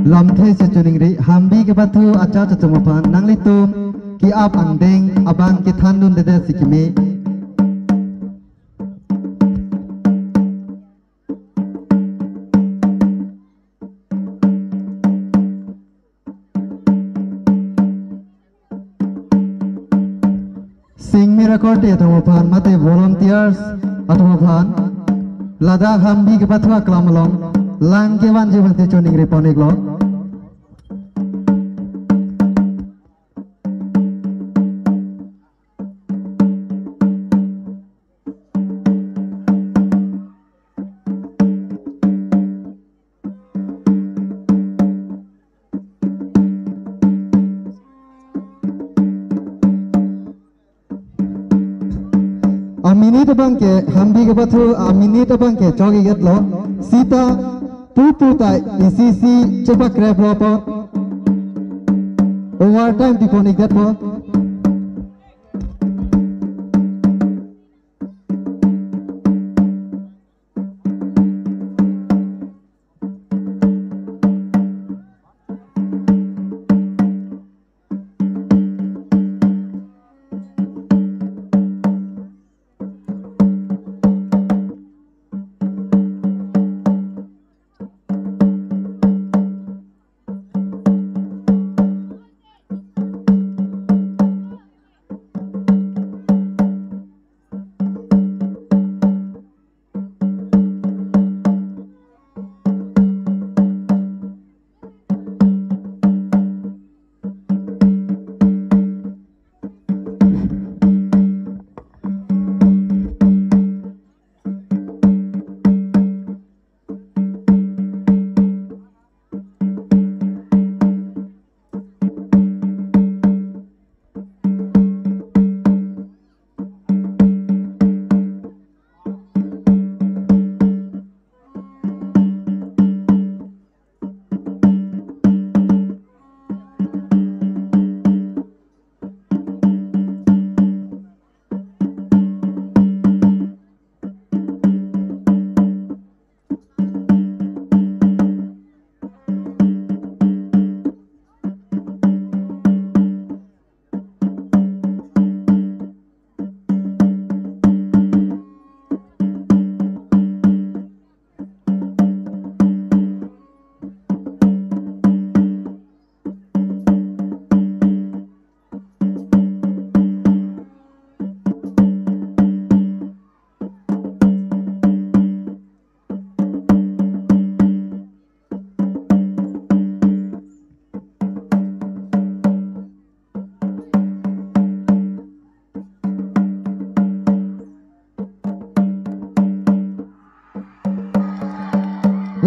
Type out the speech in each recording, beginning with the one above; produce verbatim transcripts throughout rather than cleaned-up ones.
Lamthe si choningri, Hambi kepathu achurch atum aphan nanglitum ke-ap angdeng abang kethandundedet si keme. Singmera korte atum aphan mate volunteers atum aphan ladak Hambi kepathu aklam along lang kevanji aphan si choningri pon-iklo. Aminit abang ke, Hambi kepathu aminit abang ke chok-iketlo. Seta pupu ta isi isi chepakreplo apot overtime pipon-ikdet apot.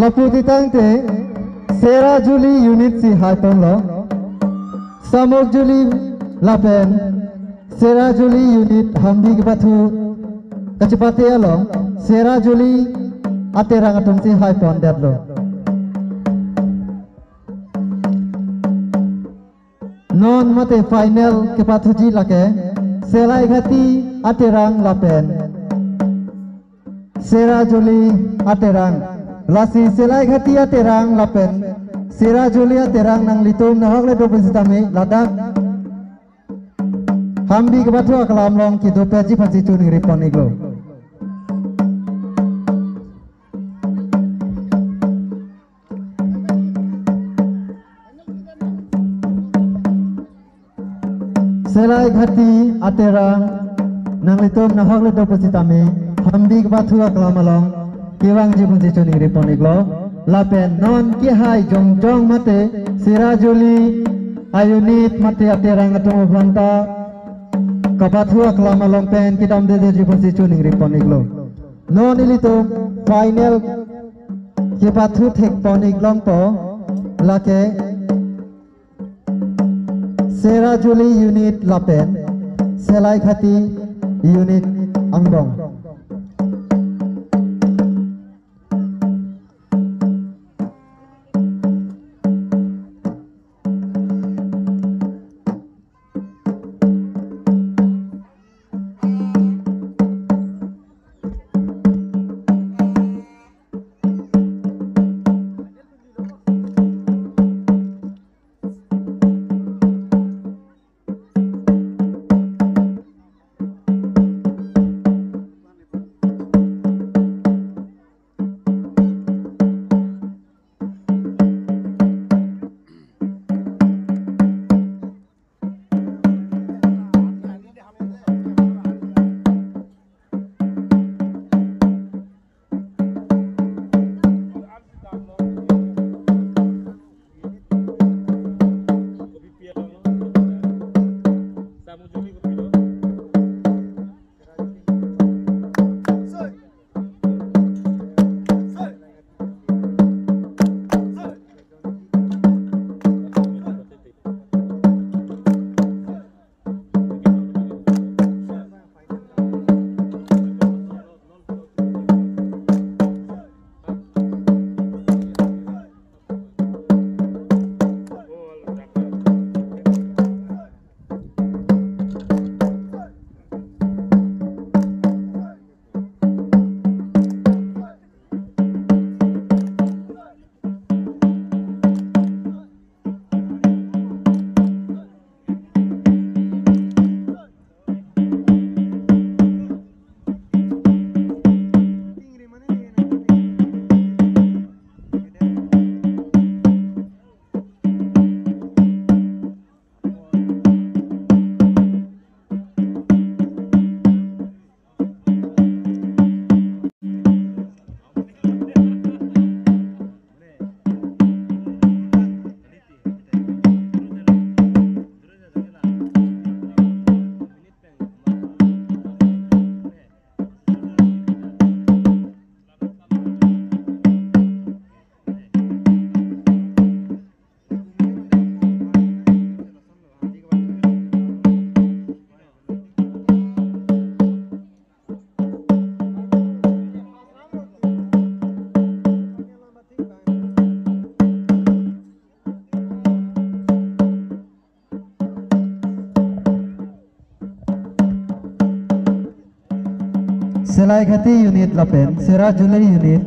Lapu titangte Sera Juli unit si haiponlo. Samok Juli lapen Sera Juli unit Hambi kepathu kachepate along Sera Juli aterang atum si haipondetlo. Non mate final kepathuji lake Selaigati aterang lapen Sera Juli aterang. Lasi Selaigati aterang lapen Sera Juli aterang nanglitum nahok le dopen sitame ladak Hambi kepathu aklam along kedopetji aphansi choningri pon-iklo. Selaigati aterang nanglitum nahok le dopen sitame Hambi kepathu aklam along kevangji aphansi choningri pon-iklo. Lapen non kehai jongjong mate Sera Juli a-unit mate aterang atum aphanta kepathu aklam along pen kedamdedetji aphansi choningri pon-iklo. Non ilitum final kepathu thek pon-ik longpo, lake Sera Juli unit lapen Selaigati unit angbong. Selaikhati unit lapen Seraijuli unit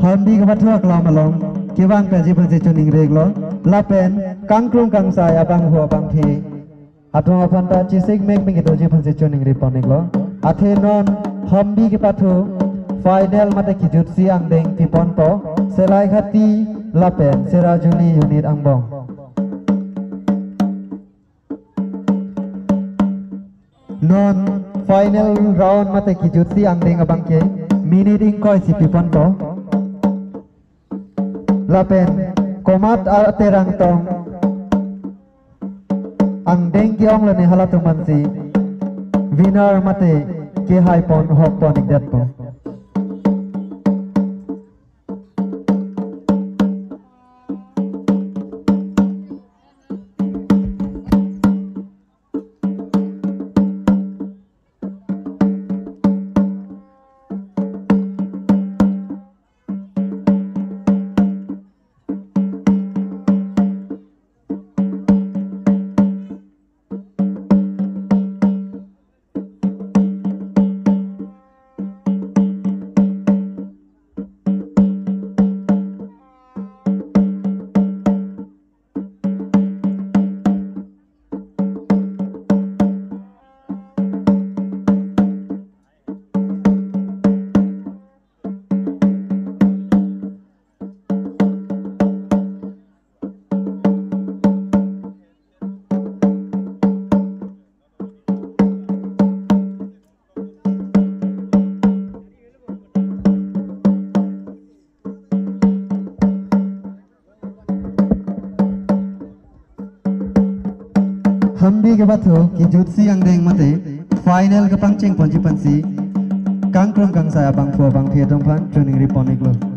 Hornbi kepathu aklam along kevang penji aphansi choningri iklo, lapen kangkrung kangsai abangphu abangphi atum aphan ta chesik mek mek kedoji aphansi choningri pon iklo. Athe non Hornbi kepathu final mate kejutsi angdeng piponpo Selaikhati lapen Seraijuli unit angbong. Non final round mate kejutsi angdeng abangke minute ingkoi si piponpo. Lapen komat aterang tong angdeng ke-ong lone halatum aphansi winner mate kehai pon hok pon ikdetpo. Hornbi kepathu kejutsi angdeng mate final kepangcheng ponji aphansi kangkrung kangsai abangphu abangphi atum aphan choningri pon iklo.